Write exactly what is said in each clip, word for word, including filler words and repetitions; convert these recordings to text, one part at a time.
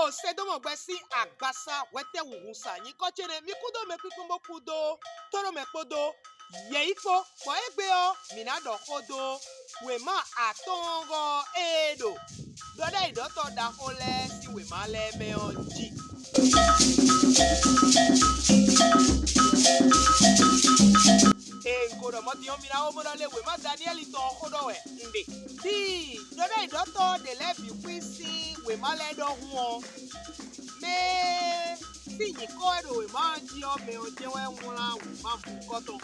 Sedómɔ gbɛ sín agbasa hwɛtɛ́ wǔhun sa nyǐkɔ ce nɛ́, mi kúdó mɛkpíkpɔ́n bó kúdó tónɔmɛ kpódó yɛ̌yi kpó, bɔ égbé ɔ́, mǐ ná ɖɔ xó dó wěma atɔ́ɔ́ngɔ́ ɔ́ e ɖo ɖɔɖɛ́yǐɖɔtɔ́ ɖaxó lɛ́ɛ sín wěma lɛ́ɛ mɛ ɔ́ jí. Ée un ko ɖɔ mɔ̌ din ɔ́, mi ná wó mɔ ɖɔ lé wěma Daniɛ́li tɔn ɔ́ xó ɖɔ wɛ un ɖe. Tíin ɖɔɖɛ́yǐɖɔtɔ́ ɖě lɛ́ɛ bǐ xwín sín wěma lɛ́ɛ ɖɔhun ɔ́, mɛ e sín nyǐkɔ wɛ ɖo wěma ɔ́ jí ɔ́, mɛ ɔ́ jɛ́n wɛ wlán wěma mɔ̌hunkɔtɔn.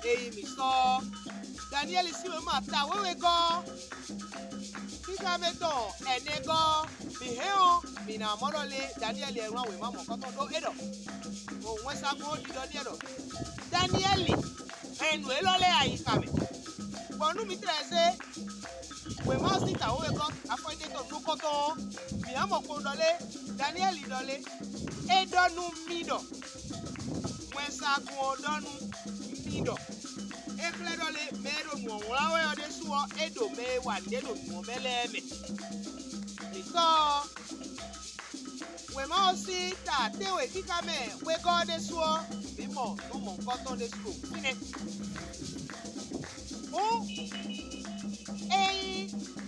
Ényí mǐ sɔ́ Daniɛ́li sín wěma ta wěwegɔ́ ɔ́, xíxá mɛ tɔn ɛnɛgɔ́ ɔ́, mǐ hɛn ɔ́, mǐ ná mɔ ɖɔ lé Daniɛ́li wɛ wlán wěma mɔ̌hunkɔtɔn ɖó é ɖɔ. Wɛnsagun ɔ́ ɖiɖɔ n'i ɖɔ: Daniɛ́li, hɛn nǔ élɔ́ lɛ́ɛ ayixa mɛ, bɔ nú mi tlɛ zé wěma ɔ́ sín dǎwe wegɔ́ afɔnɖétɔ́ nukɔntɔn ɔ́, mǐ ná mɔ kpowun ɖɔ lé Daniɛ́li ɖɔ lé. É ɖɔ nú mì ɖɔ: Wɛnsagun ɔ́ ɖɔ nú mì ɖɔ: É xlɛ́ ɖɔ lé mɛ e ɖo nǔ ɔ́ wlán wɛ ɔ́ ɖésú ɔ́, é ɖo mɛ e wa nǔɖé ɖo nǔ ɔ́ mɛ lɛ́ɛ mɛ. Mǐ sɔ́ ɔ́, wěma ɔ́ sín ta tɛ́nwe xíxá mɛ wegɔ́ ɔ́ ɖésú ɔ́, mǐ mɔ nǔ mɔ̌hunkɔtɔn ɖésú ɖo fínɛ́. Hǔn, ényí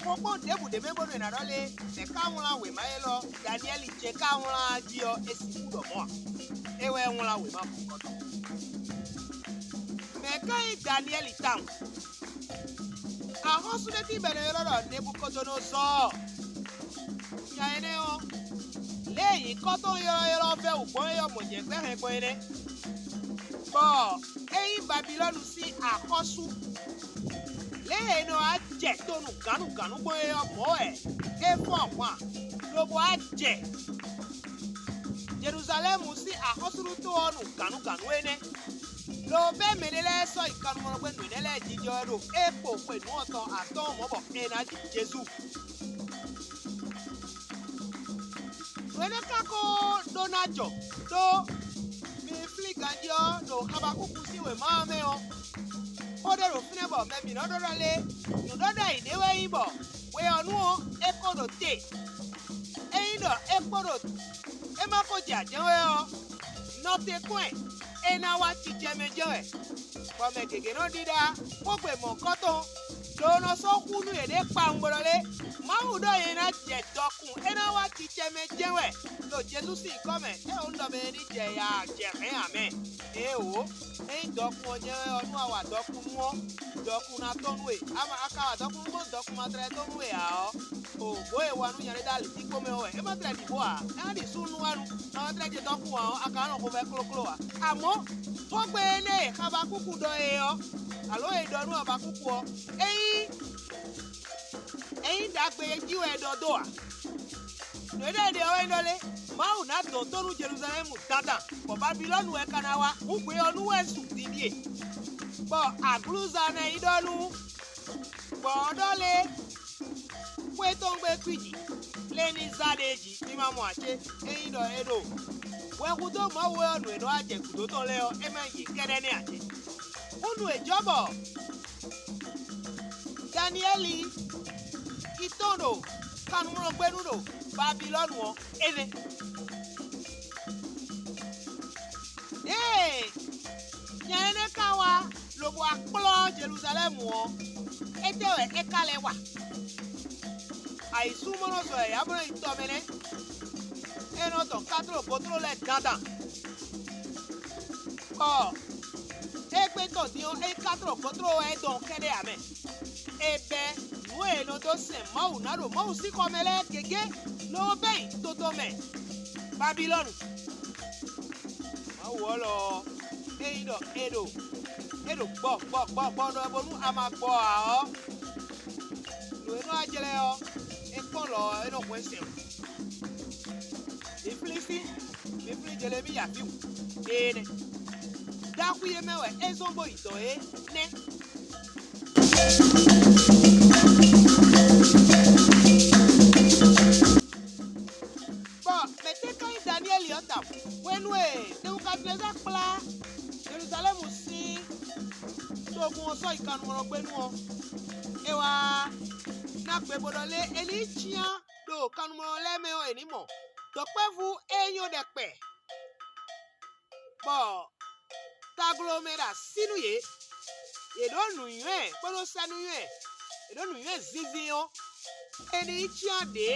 xo kpɔ́n ɖěbǔ ɖ'é mɛ bónú è nǎ ɖɔ lé, mɛ̌ ka wlán wěma élɔ́ Daniɛ́li jɛ́n ka wlán jí ɔ́, é sixú ɖɔ mɔ̌ ǎ. É wɛ wlán wěma mɔ̌hunkɔtɔn. Mɛ̌ ka nyí Daniɛ́li tawun? Axɔ́sú ɖé tíin bɔ è nɔ ylɔ́ ɖɔ Nebukodonozɔ́ɔ. Nya énɛ́ ɔ́, lě e nyǐkɔ tɔn ylɔ́ylɔ́ vɛ́ wǔ gbɔn é ɔ́ mɔ jɛ̌gbɛ́ hɛn gbɔn é nɛ́. Bɔ é nyí Babilɔ́nu sín axɔ́sú. Lě e è nɔ wá jɛ to nú gǎnnugǎnnu gbɔn é ɔ́ mɔ̌ wɛ é fɔ́n ahwan, lobo wá jɛ Jeluzalɛ́mu sín axɔ́súɖuto ɔ́ nú gǎnnugǎnnu énɛ́. Lo bɛ́ mɛɖé lɛ́ɛ sɔ́ yi kannumɔnɔgbɛ́ nǔ énɛ́ lɛ́ɛ jijɛ wɛ ɖo é kpo xwe nǔ ɔ́ tɔn atɔ́ɔ́n mɔ̌ bɔ è nǎ ji Jezu. Nǔ énɛ́ ka ko ɖó ná jɔ ɖó mi flín ganjí ɔ́ ɖo Xabakúku sín wěma ɔ́ mɛ ɔ́, xó ɖé ɖo fínɛ́ bɔ mɛ bǐ nɔ ɖɔ ɖɔ lé, nǔɖɔɖɔ́ ayǐ ɖé wɛ nyí bɔ hwe ɔ́ nu ɔ́, é ko ɖo te. Ényí ɖɔ é kpo ɖo é ma ko jɛ ajɛ̌ wɛ ɔ́, nɔtɛ́nkpɔ́n ɛ é ná wá cicɛ mɛ jɛ́n wɛ, bɔ mɛ gěgé nɔ ɖíɖá xógbe mɔ̌hunkɔtɔn, ɖó nɔ sɔ́ xú nú yěɖée kpawun bó ɖɔ lé: Mawu ɖɔ nyɛ ná jɛ dɔkun, é ná wá cicɛ mɛ jɛ́n wɛ ɖo Jezu sín nyǐkɔ mɛ. É wǒ un ɖɔ mɛ e ní jɛ ya ǎ, jɛ hɛ̌n ǎ mɛ. Éeǒ, ényí dɔkun ɔ́ jɛ́n wɛ ɔ́, nú a wa dɔkun nú ɔ́, dɔkun ná tɔ́n nú we; ama a ka wa dɔkun nú gbɔn dɔkun ma tlɛ tɔ́n nú we ǎ ɔ́, o bǒ e wa nú nya ɖé ɖo alǐtínkpo mɛ ɔ́ wɛ é ma tlɛ ɖi bó ǎ. É ná ɖi súnnu wá nu, ma ma tlɛ jɛ dɔkun ǎ ɔ́, a ka nɔ xovɛ́ klókló ǎ. Amɔ̌, xógbe énɛ́ e Xabakúku ɖɔ é ɔ́, alǒ e è ɖɔ nú Xabakúku ɔ́, é nyí é nyí ɖagbe e jí wɛ è ɖɔ dó ǎ. Nǔ énɛ́ e ɖe ɔ́ é ɖɔ lé: Mawu ná dɔn tó nú Jeluzalɛ́mu dandan, bɔ Babilɔ́nu wɛ ka ná wá, hǔn hwe ɔ́ nu wɛ su din ɖíe. Bɔ aglǔza ná yi ɖɔ nú gbɔ̌ ɔ́ ɖɔ lé: Xwé tɔn gbe kwíji, lě ní zá ɖ'é jí, mi ma mɔ ǎ cé? Ényí ɖɔ é ɖo hwɛhudó Mawu wɛ ɔ́, nǔ e nɔ wá jɛ gǔdo tɔn lɛ́ɛ ɔ́, é má nyí yě kɛ́ɖɛ́ nɛ́ ǎ cé? Húnnu e jɔ́ bɔ Daniɛ́li yi tɔ́n ɖo kannumlɔgbénu ɖo Babilɔ́nu ɔ́, é nɛ́. Ée nya énɛ́ ka wá lobo wá kplɔ́n Jeluzalɛ́mu ɔ́, étɛ́ wɛ é ka lɛ́ wa? Ayǐsúmɔnɔzɔn e yǎmlɔ́ nyi tɔ mɛ nɛ́; é nɔ dɔn katló gotlo lɛ́ɛ dandan, bɔ égbé tɔn din ɔ́, é nyí katló gotlo wɛ é dɔn kɛ́ɖɛ́ ǎ mɛ. È bɛ́ nǔ e è nɔ dó sɛn Mawu ná ɖo Mawu sín xɔ mɛ lɛ́ɛ gěgé, lobo bɛ́ nyi todɔn mɛ Babilɔ́nu. Mawu ɔ́ lɔ ɔ́, ényí ɖɔ è ɖo è ɖo gbɔ gbɔ gbɔ gbɔ ɖɔ bónú a ma gbɔ ǎ ɔ́, nǔ e nɔ wá jlɛ́ ɔ́, è kpɔ́n lɔ ɔ́, é nɔ hwɛ́n sɛn. Mi flín sí, mi flín Jelemíya ví wǔ, énɛ́. Ɖaxwi e mɛ wɛ é zɔ́n bó yi dɔ̌n é nɛ́. Bɔ mɛ̌ tɛ́ ka nyí Daniɛ́li ɔ́ ta? Hwenu e Nebukadnezaa kplá Jeluzalɛ́mu sín togun ɔ́ sɔ́ yi kannumɔnɔgbénu ɔ́, é wá ná gbe bó ɖɔ lé é ní cyán ɖo kannumɔ lɛ́ɛ mɛ ɔ́, è nǐ mɔ dɔ̌nkpɛvú e nyɔ́ ɖɛkpɛ, bɔ taglomɛ ɖo así nú yě; yě ɖó nǔnywɛ́ kpódó sɛ́núnywɛ́; yě ɖó nǔnywɛ́ zinzin ɔ́, è nǐ cyán ɖě,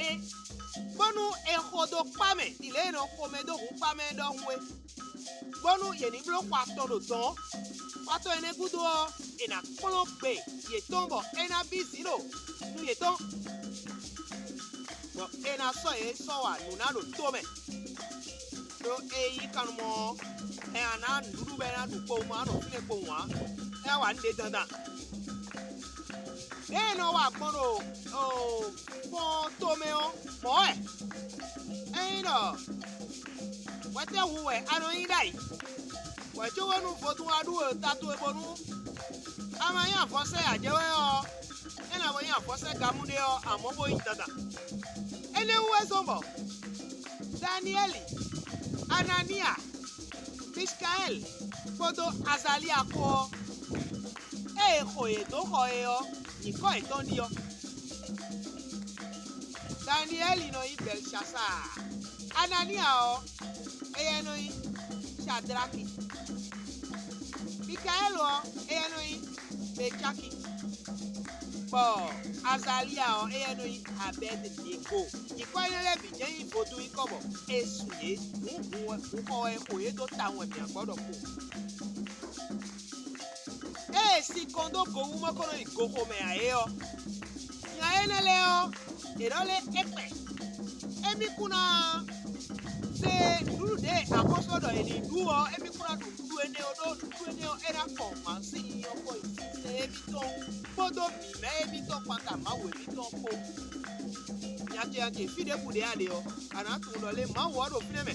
bónú è xo dó kpá mɛ ɖi lě e è nɔ xomɛ dó hun kpá mɛ é ɖɔhun é, bónú yě ní bló xɔ atɔn ɖo dɔ̌n. Xɔ atɔn énɛ́ gúdo ɔ́, è nǎ kplɔ́n gbe yětɔn bɔ é ná bí zǐn ɖo nu yětɔn, bɔ è nǎ sɔ́ yě sɔ́ wa nǔ ná ɖo tó mɛ. Ɖó ényí kannumɔ ɔ́, ɛ a ná nǔɖuɖu bɔ é ná ɖu kpowun, ma nɔ fínɛ́ kpowun ǎ, é ná wa nǔɖé dandan. Ɖěe è nɔ wa gbɔn ɖo kpɔ́n tomɛ ɔ́, mɔ̌ wɛ. Ényí ɖɔ hwɛtɛ́ hu wɛ a nɔ nyí ɖ'ayǐ, wɛ cóbónú vodún wá ɖú ta towe bónú a ma nyí avɔsɛ́ ajɛ wɛ ɔ́, é ná bo nyí avɔsɛ́ gamú ɖé ɔ́, amɔ̌ bó nyí dandan. Énɛ́ wú wɛ zɔ́n bɔ Daniɛ́li, Ananíya, Mishkaɛ́li kpódó Azalía kpó ɔ́, ée è xo yě dó xɔ é ɔ́, nyǐkɔ yětɔn ɖíe ɔ́. Daniɛ́li nɔ nyí Bɛlishazaa; Ananíya ɔ́, éyɛ́ nɔ nyí Shadláki; Mikaɛ́li ɔ́, éyɛ́ nɔ nyí Mecáki; bɔ Azalía ɔ́, éyɛ́ nɔ nyí Abɛ́dnego. Nyǐkɔ énɛ́ lɛ́ɛ bǐ jɛ́n nyí vodún nyǐkɔ bɔ è su yě. Hǔn hun wɛ, hun xɔ wɛ è xo yě dó tawun wɛ mǐ ná gbɔ ɖɔkpo. Ée sin kɔn dó go wú ma ko nɔ yi goxo mɛ ǎ é ɔ́, nya énɛ́ lɛ́ɛ ɔ́, è nɔ lɛ́ é kpɛ. Émí kún ná zé nǔɖuɖu ɖě axɔ́sú ɔ́ ɖɔ è nǐ ɖu ɔ́, émí kún ná ɖu nǔɖuɖu énɛ́ ɔ́, ɖó nǔɖuɖu énɛ́ ɔ́, é ná kɔ mǎsin ɔ́ kpó yi sísɛ́n émítɔn kpódó mǐmɛ́ émítɔn kpanta Mawu émítɔn kpó. Nyace nyace fí ɖěbǔ ɖě a ɖe ɔ́, a nǎ tunwun ɖɔ lě Mawu ɔ́ ɖo fínɛ́ mɛ,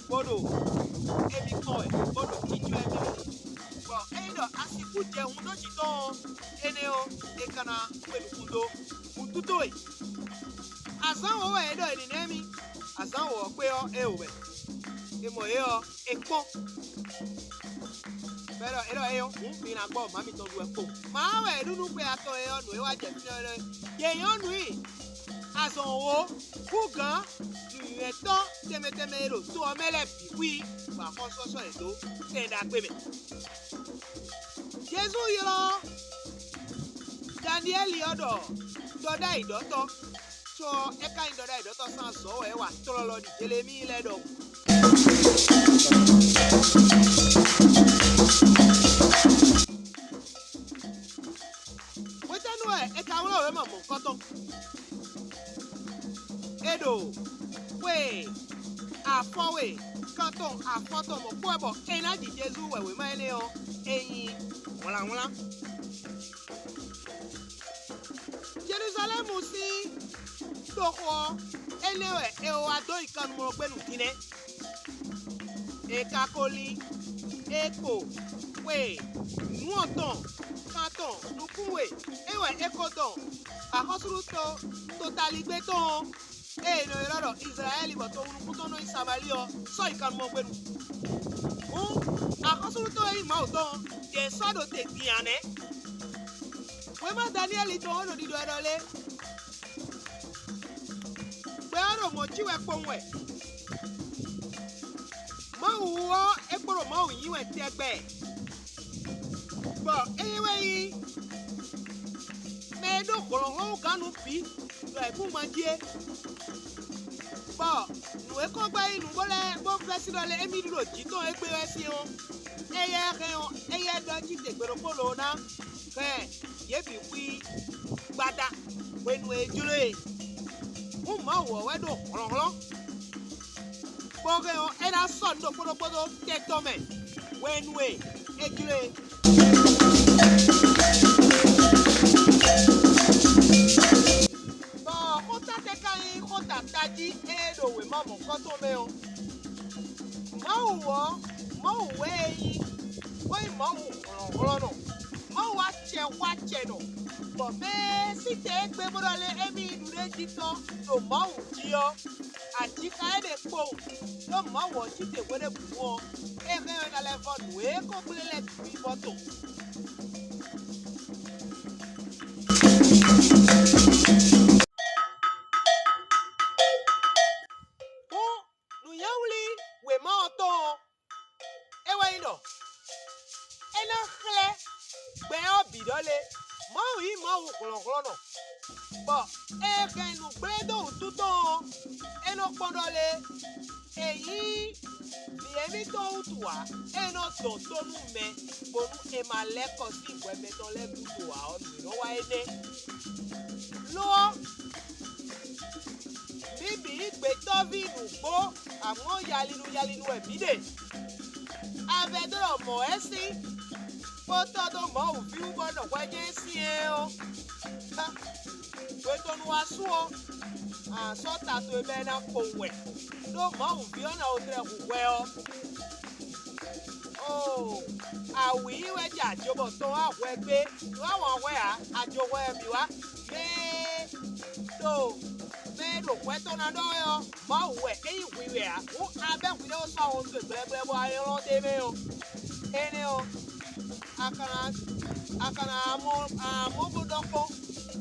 bó ɖo émí kpɔ́n wɛ, bó ɖo jínjɔ́n émí mɛ. Bɔ ényí ɖɔ a sixú jɛ hun dó jǐ tɔn ɔ́, énɛ́ ɔ́, è ka ná xwe nukún dó wǔtu towe. Azǎn wǒ wɛ é ɖɔ è nǐ ná mì; azǎn wǒ ɔ́ kpé ɔ́, éeǒ wɛ. È mɔ yě ɔ́, è kpɔ́n, bɔ é ɖɔ é ɖɔ é nyɔ́, hǔn mi ná gbɔ mǎ mitɔn ɖu wɛ kpo. Mǎ wɛ é ɖu nú xwe atɔn e ɔ́, nǔ e wá jɛ fínɛ́ ɔ́ nɛ́. Yě nyɔ́ nǔ i azɔn wǒ hú gǎn nǔnywɛ́tɔ́ tɛnmɛ tɛnmɛ e ɖo to ɔ́ mɛ lɛ́ɛ bǐ xwí, bɔ axɔ́sú ɔ́ sɔ́ yě dó sɛn ɖagbe mɛ. Jezu ylɔ́ Daniɛ́li ɔ́ ɖɔ ɖɔɖ'ayǐɖɔtɔ́; có ɔ́, é ka nyí ɖɔɖ'ayǐɖɔtɔ́ sín azɔ̌ wɛ é wa tlɔlɔ ɖi Jelemíi lɛ́ɛ ɖɔhun. Hwetɛ́nu wɛ è ka wlɔ́ wěma mɔ̌hunkɔtɔn? È ɖo xwe afɔwe kantɔn afɔtɔn mɔ̌ kpɔ́ wɛ bɔ è nǎ ji Jezu wɛ wěma énɛ́ ɔ́, é nyí wlánwlán. Jeluzalɛ́mu sín toxo ɔ́, énɛ́ wɛ è wá dó yi kannumɔgbénu din nɛ́. È ka ko lin e kpo xwe nǔ atɔn, kan tɔn, nukún we é wɛ é ko dɔn axɔ́súɖuto totaligbé tɔn ɔ́, e è nɔ ylɔ́ ɖɔ Izlayɛ́li bɔ tohunukún tɔn nɔ nyí Samalíi ɔ́, sɔ́ yi kannumɔgbénu. Hǔn, axɔ́súɖuto e nyí Mawu tɔn ɔ́, yě sɔ́ ɖo te din ǎ nɛ́. Wěma Daniɛ́li tɔn ɔ́ ɖo ɖiɖɔ wɛ ɖɔ lé: Gbɛ ɔ́ ɖo mɔ̌ cí wɛ kpowun wɛ. Mawu ɔ́, é kpo ɖo Mawu nyí wɛ tɛgbɛ, bɔ é wɛ nyí mɛ e ɖó hlɔ̌nhlɔ́n gán nú bǐ ɖo ayǐkúngban jí é, bɔ nǔ e kɔn gbɛ́ nyí nǔ bó lɛ́ɛ bó vɛ́ sín ɖɔ lé émí ɖu ɖo jǐ tɔn égbé wɛ sín ɔ́, éyɛ́ hɛn ɔ́, éyɛ́ ɖɔ jí te gbe ɖokpó loo ná hɛn yě bǐ xwí gbada hwenu e é jló e. Hǔn Mawu ɔ́ wɛ ɖo hlɔ̌nhlɔ́n, bó hɛn ɔ́, é ná sɔ́ nǔ ɖokpó ɖokpó dó tɛn tɔn mɛ hwenu e é jló e. Bɔ xóta tɛ́ ka nyí xóta tají e ɖo wěma mɔ̌hunkɔtɔn mɛ ɔ́? Mawu ɔ́, Mawu wɛ é nyí, bó nyí Mawu hlɔ̌nhlɔ́nnɔ, Mawu acɛxwácɛnɔ, bɔ mɛ e sí te égbé bó ɖɔ lé émí nyí nǔɖéjítɔ́ ɖo Mawu jí ɔ́, aji xá éɖée kpowun, ɖó Mawu ɔ́ cí te hweɖěbǔnu ɔ́, é hɛn ɔ́ é ná lɛ́ vɔ́ nǔ e é ko gblé lɛ́ɛ bǐ vɔ́ to. ɖɔ é ná xlɛ́ gbɛ ɔ́ bǐ ɖɔ lé, Mawu nyí Mawu hlɔ̌nhlɔ́nnɔ, bɔ è hɛn nǔgblé dó wǔtu tɔn ɔ́, é nɔ kpɔ́n ɖɔ lé, è nyí vǐ émítɔn wútu ǎ, é nɔ dɔn tó nú mɛ, bónú è ma lɛ́ kɔ sín hwɛ mɛtɔn lɛ́ɛ gúdo ǎ ɔ́, nǔ e nɔ wa é nɛ́. Lo ɔ́, mi bǐ nyí gbětɔ́ví nǔgbó, amɔ̌ yalinu yalinu wɛ mǐ ɖe. Avɛdó ɖɔ mɔ̌ wɛ sín, bó tɔ́ dó Mawu ví wú bɔ nɔ hwɛ nyɛ syɛ́n ɔ́, hwetɔnu wá su ɔ́, a sɔ́ ta towe bɔ é ná kpowun wɛ, ɖó Mawu ví ɔ́ ná ko tlɛ hu hwɛ ɔ́. Oo, awǐ wɛ jɛ ajobɔ tɔn wá hwɛ gbé, nǔ wá wɔn hwɛ ǎ, ajo hwɛ wɛ mǐ wá. Mɛ e ɖo mɛ e ɖo hwɛ tɔn ná ɖɔ wɛ ɔ́, Mawu wɛ é nyí hwi wɛ ǎ. Hǔn a bɛ́ hwiɖée sɔ́ ahɔn towe gblɛ́gblɛ́ bɔ a ylɔ́ ɖ'é mɛ ɔ́, énɛ́ ɔ́, a ka ná a ka ná mɔ amɔ̌ bó ɖɔ kpɔ́n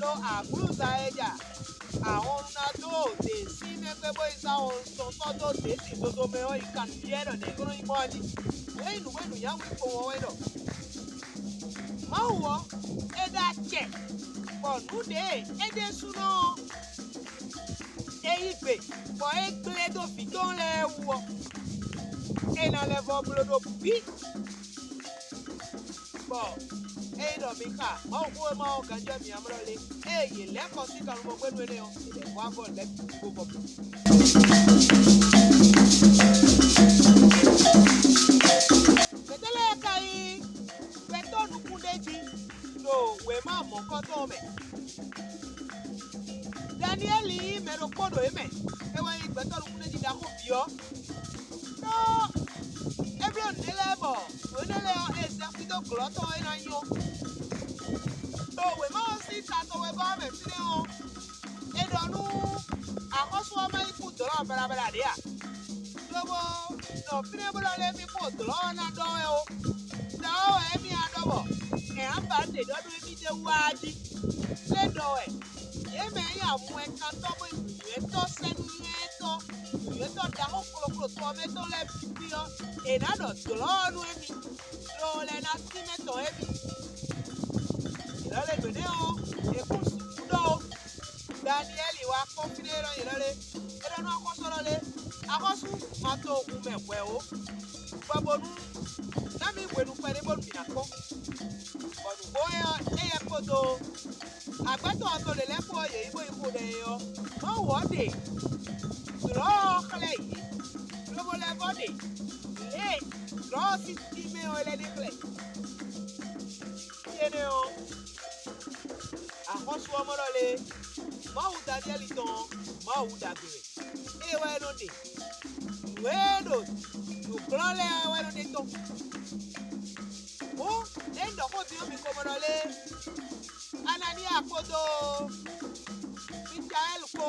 ɖó aglǔza e ja ahɔnnu ná dó ɖě sín mɛ kpé bó yi zán wɔn tɔn sɔ́ dó ɖě sin zozo mɛ ɔ́ yi kanbyɔ́ ɖɔ nɛ̌ é nɔ nyí gbɔn a jí. Nǔ e nyí nǔ e nǔnywɛ́ kpowun ɔ́ wɛ ɖɔ Mawu ɔ́, é ɖó acɛ, bɔ nǔ ɖě é ɖésúnɔ ɔ́, é yí gbe, bɔ é gblé dó vǐ tɔn lɛ́ɛ wú ɔ́, é ná lɛ́ vɔ́ bló ɖó bǐ. Bɔ ényí ɖɔ mi xa Mawuxówéma ɔ́ ganjɔ́ mǐ amlɔ lé, ée yě lɛ́ kɔ sín kannumɔgbénu énɛ́ ɔ́, yě lɛ́ vɔ́ avɔ lɛ́ bǐ bó bɔ. Mɛ̌tɛ́ lɛ́ɛ ka nyí gbɛtɔ́ nukúnɖéjí ɖo wěma mɔ̌kɔtɔn ɔ́ mɛ? Daniɛ́li nyí mɛ ɖokpó ɖo yě mɛ, é wɛ nyí gbɛtɔ́ nukúnɖéjí ɖaxó bǐ ɔ́. Đó é bló nǔ ɖé lɛ́ɛ bɔ nǔ énɛ́ lɛ́ɛ ɔ́, è zɛ xwídó glɔ́ tɔn e ná nyí ɔ́. Ɖo wěma ɔ́ sín ta tɔn wegɔ́ ɔ́ mɛ fínɛ́ ɔ́, è ɖɔ nú axɔ́sú ɔ́ má yi kú dlɔ̌ baɖabaɖa ɖě a? Lobo ɖɔ fínɛ́ bó ɖɔ lé mì kpó dlɔ̌ ɔ́ ná ɖɔ wɛ ó. Ɖɔ ɔ́ wɛ émí ná ɖɔ bɔ è nǎ ba nǔ ɖě ɖɔ nú émí d'é wú wá jí. Lé ɖɔ wɛ yě mɛ e nyí amwɛkantɔ́ bó nyí nǔnywɛ́tɔ́ sɛ́nnúnywɛ́tɔ́, nǔnywɛ́tɔ́ ɖaxó kloklo tɔn mɛ tɔn lɛ́ɛ bǐ ɔ́, è nǎ ɖɔ dlɔ̌ ɔ́ nú émí, lo lɛ́ ná tínmɛ tɔn émí. Yě lɔ lɛ́ ɖǒ nɛ́ ɔ́, è kún sixú ɖɔ ó. Daniɛ́li wá kpɔ́n fínɛ́ élɔ́ yě lɔ lé. É ɖɔ nú axɔ́sú ɔ́ lé, axɔ́sú ma to hun mɛ hwɛ̌ ó, bɔ bónú ná mì hwenu kpɛɖé bónú mǐ ná kpɔ́n. Bɔ nǔgbó ɔ́, éyɛ́ kpódó agbɛ́tɔ́ ɔ́ to ɖě lɛ́ɛ kpó ɔ́, yě yi bó yi xo ɖɛ é ɔ́, Mawu ɔ́ ɖe dlɔ̌ ɔ́ xlɛ́ yě, lobo lɛ́ vɔ́ ɖe lě e dlɔ̌ ɔ́ sín tínmɛ ɔ́ lɛ́ ɖe xlɛ́. Fí énɛ́ ɔ́, axɔ́sú ɔ́ mɔ ɖɔ lé, Mawu Daniɛ́li tɔn ɔ́, Mawu ɖagbe wɛ. É wɛ é nɔ ɖe nǔ e ɖo nǔglɔ́ lɛ́ɛ wɛ nɔ ɖe tɔn. Hǔn, é ɖɔ xó din ɔ́ mi ko mɔ ɖɔ lé, Ananíya kpódó Mikaɛ́li kpó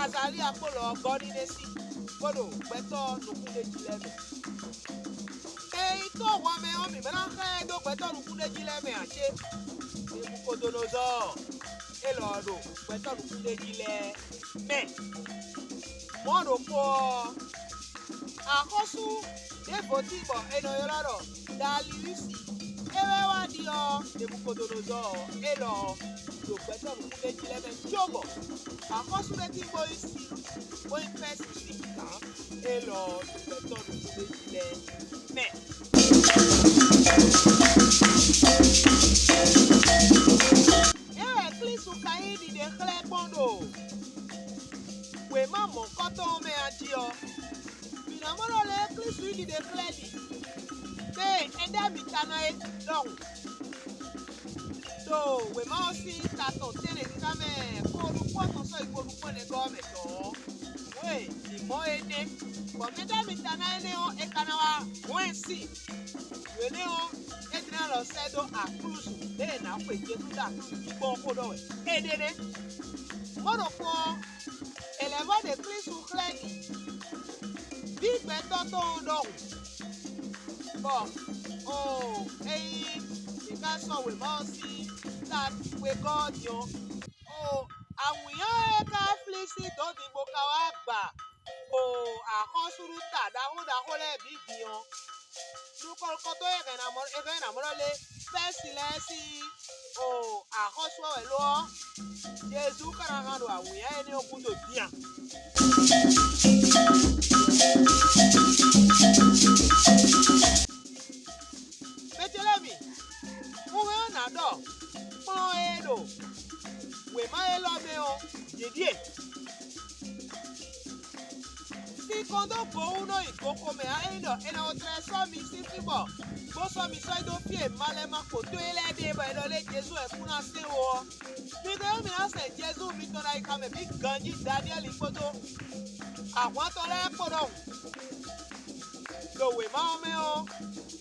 Azalíya kpó lɔ ɔ́ gɔ́ nínɛ́ sí, bó ɖo gbɛtɔ́ nukúnɖéjí lɛ́ɛ mɛ. Ényí tó hwan mɛ ɔ́, mǐ ma ná xlɛ́ ɛ dó gbɛtɔ́ nukúnɖéjí lɛ́ɛ mɛ ǎ cé? Nebukodonozɔ́ɔ élɔ́ ɔ́ ɖo gbɛtɔ́ nukúnɖéjí lɛ́ɛ mɛ. Mɔ̌ ɖokpó ɔ́, axɔ́sú ɖěvo tíin bɔ è nɔ ylɔ́ ɖɔ Daliwúsi, é wɛ wá ɖyɔ́ Nebukodonozɔ́ɔ élɔ́ ɔ́ ɖo gbɛtɔ́ nukúnɖéjí lɛ́ɛ mɛ cóbɔ axɔ́sú ɖé tíin bó nyí Silúsi, bó nyí Pɛ́si sín gǎn élɔ́ ɔ́ ɖo gbɛtɔ́ nukúnɖéjí lɛ́ɛ mɛ. Nɛ̌ wɛ Klísu ka nyí ɖiɖe xlɛ́ gbɔn ɖo wěma mɔ̌kɔtɔn ɔ́ mɛ a jí ɔ́? Mǐ ná mɔ ɖɔ lě e Klísu nyí ɖiɖe xlɛ́ ɖi mɛ e è ɖɔ mǐ ka ná é ɖɔhun. Ɖo wěma ɔ́ sín ta tɔn tɛ́nnɛ ká mɛ kó ɖokpó atɔn sɔ́ yi kó ɖokpó ɛnɛ gɔ́ ɔ́ mɛ tɔn ɔ́, nǔ e mǐ mɔ é nɛ́, bɔ mɛ ɖ'é mǐ ta ná énɛ́ ɔ́, è ka ná wá hwɛ́n sin. Nǔ énɛ́ ɔ́, é jlɛ́n alɔ sɛ́ dó aklúzu ɖě è nǎ xwe Jezu ɖo aklúzu jí gbɔn ɔ́ xó ɖɔ wɛ. Éɖée nɛ́. Mɔ̌ ɖokpó ɔ́, è lɛ̌ vɔ́ ɖe Klísu xlɛ́ nyi vǐ gbɛtɔ́ tɔn ɔ́ ɖɔhun, bɔ oo, ényí è ka sɔ́ wěma ɔ́ sín ta wegɔ́ ɔ́ din ɔ́, oo, awǐnnya e ka flí sín dɔ̌n din bó ka wá gba oo axɔ́súɖuta ɖaxó ɖaxó lɛ́ɛ bǐ din ɔ́, Nukɔntɔn e hɛn ná mɔ e hɛn ná mɔ ɖɔ lé, Fɛ́si lɛ́ɛ sín o axɔ́sú ɔ́ wɛ lo ɔ́, Jezu ka ná hán ɖo awǐnnya énɛ́ ɔ́ gúdo din a? Betelemi, un hɛn ɔ́ nǎ ɖɔ kplɔ́n e ɖo wěma élɔ́ mɛ ɔ́, yě ɖíe. Sinkɔn dó go wú nɔ yi goxo mɛ ǎ, ényí ɖɔ è nɔ tlɛ sɔ́ mi sín fí bɔ bó sɔ́ mi sɔ́ yi dó fí e malɛma kpǒtɔ́ e lɛ́ɛ ɖe bɔ è nɔ lé Jezu wɛ kún ná sɛn ó ɔ́, mi ɖó ɔ́, mi ná sɛn Jezu mitɔn ná yi xá mɛ bǐ ganjí Daniɛ́li kpódó ahwan tɔn lɛ́ɛ kpó ɖɔhun. Ɖo wěma ɔ́ mɛ ɔ́,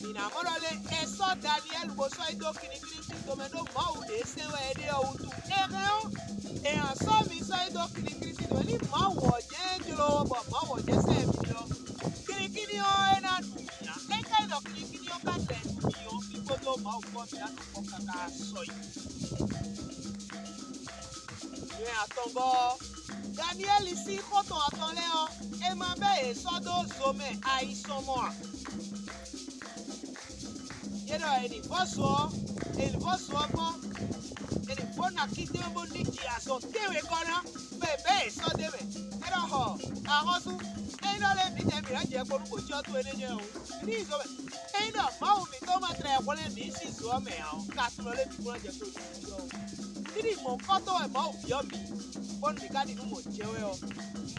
mǐ ná mɔ ɖɔ lé è sɔ́ Daniɛ́li bó sɔ́ yi dó kinnikínní tito mɛ ɖó Mawu ɖě sɛn wɛ é ɖe ɔ́ wútu. Éhɛn ɔ́, è nǎ sɔ́ mi sɔ́ yi dó kinnikínní tito mɛ ní Mawu ɔ́ jɛ́n jló bɔ Mawu ɔ́ jɛ́n sɛn mǐ ɔ́. Kinnikínní ɔ́, é ná ɖu mǐ ǎ. É ka nyí ɖɔ kinnikínní ɔ́ ka tlɛ nú mǐ ɔ́, mǐ kpódó Mawu kpó mǐ ná nɔ kpɔ́n káká sɔ́ yi. Nǔ e atɔngɔ́ ɔ́, Daniɛ́li sín xɔ́ntɔn atɔn lɛ́ɛ ɔ́, è ma bɛ́ yě sɔ́ dó zo mɛ ayisɔnmɔ a? Yě ɖɔ è nǐ vɔ́ zo ɔ́, è nǐ vɔ́ zo ɔ́ gbɔn, è nǐ vɔ́ nɔ akíntɛ́n bó ní ji azɔn tɛ́nwe gɔ́ ná, bɔ è bɛ́ yě sɔ́ d'é mɛ. É ɖɔ xɔ axɔ́sú, ényí ɖɔ lé mǐdɛɛ mǐ ná jɛ kpo nú gbǒcyɔ́ towe nɛ́ jɛ ɔ́, mǐ ní yi zo mɛ. Ényí ɖɔ Mawu mǐtɔn ma tlɛ hwlɛ́n mǐ sín zo ɔ́ mɛ ǎ ɔ́, ka tlɔ lé mǐ kún ná jɛ kpo nú gbǒcyɔ́ ɔ́? Fí ɖi mɔ̌hunkɔtɔn wɛ Mawu byɔ́ mǐ, bónú mǐ ka ɖi nǔ mɔ̌ jɛ wɛ ɔ́,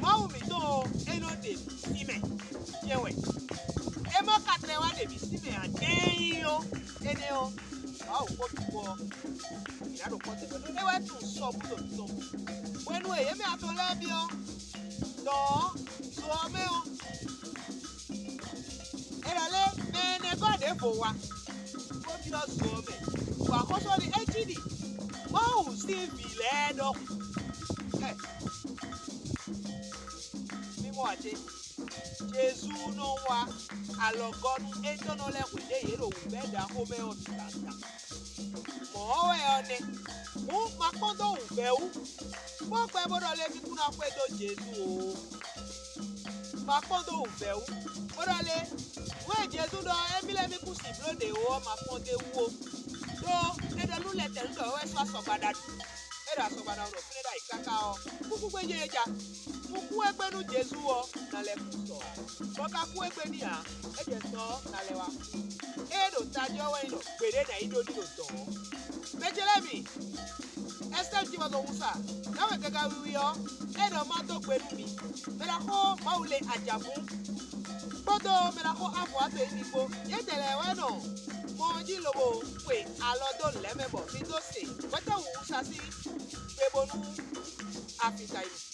Mawu mǐtɔn ɔ́, é nɔ ɖe mǐ sín mɛ jɛ wɛ. É ma ka tlɛ wá ɖe mǐ sín mɛ ǎ. Ényí ɔ́, énɛ́ ɔ́, Mawu xó bǐ kpó ɔ́, mǐ ná ɖo kpɔ́ tɛgbɛ ɖó é wɛ tunwun sɔ́ bú ɖo mǐtɔn. Hwenu e yě mɛ atɔn lɛ́ɛ byɔ́ dɔ̌n ɔ́, zo ɔ́ mɛ ɔ́, è nɔ lé mɛ énɛ́ gɔ́ ɖěvo wá, bó byɔ́ zo ɔ́ mɛ, bɔ axɔ́sú ɔ́ ɖi é cí ɖi Mawu sín vǐ lɛ́ɛ ɖɔhun. Ɛ, mi mɔ ǎ cé? Jezu nɔ wá alɔgɔ́nú étɔ́ nɔ lɛ́ɛ hwěɖé yě ɖo wǔvɛ́ ɖaxó mɛ ɔ́ bǐ bǐ ta. Mɔ̌ ɔ́ wɛ ɔ́ nɛ́. Hǔn ma kpɔ́n dó wǔvɛ́ wú, bó gbɛ́ bó ɖɔ lé mì kún ná xwedó Jezu ó. Ma kpɔ́n dó wǔvɛ́ wú, bó ɖɔ lé nǔ e Jezu ɖɔ émí lɛ́ɛ mì kún si bló ɖě ó ɔ́ ma kpɔ́n d'é wú ó. Đó é ɖɔ nú lɛtɛ̌nu ɖɔ é wɛ sɔ́ asɔgba ɖa ɖu. É ɖo asɔgba ɖa ɖo fínɛ́ ɖ'ayǐ káká ɔ́, kúkú gbé yé ja. Kúkú e gbé nú Jezu ɔ́, ná lɛ́ kú sɔ ǎ, bɔ ka kú e gbé n'i ǎ, é jɛ sɔ ɔ́, ná lɛ́ wá kú. Ée ɖo tají ɔ́ wɛ nyí ɖɔ gbeɖé nǎ yi ɖó n'i ɖo dɔ̌n ɔ́. Mɛcelɛ́mi, Ɛsɛ́ɛ jí ma dó wúsa, nǎwe gaga wiwi ɔ́, é nɔ má dó gbe nú mi. Mɛ ɖaxó Mawu le ajǎvú kpódó mɛ ɖaxó Avuatɔ e mi kpó. Yědɛɛ lɛ́ɛ wɛ nɔ mɔ ɔ́ jí lobo xwe alɔ dó lɛ̌ mɛ bɔ mi dó se hwɛtɛ́wǔ wúsa sín gbe bónú afin ka yi.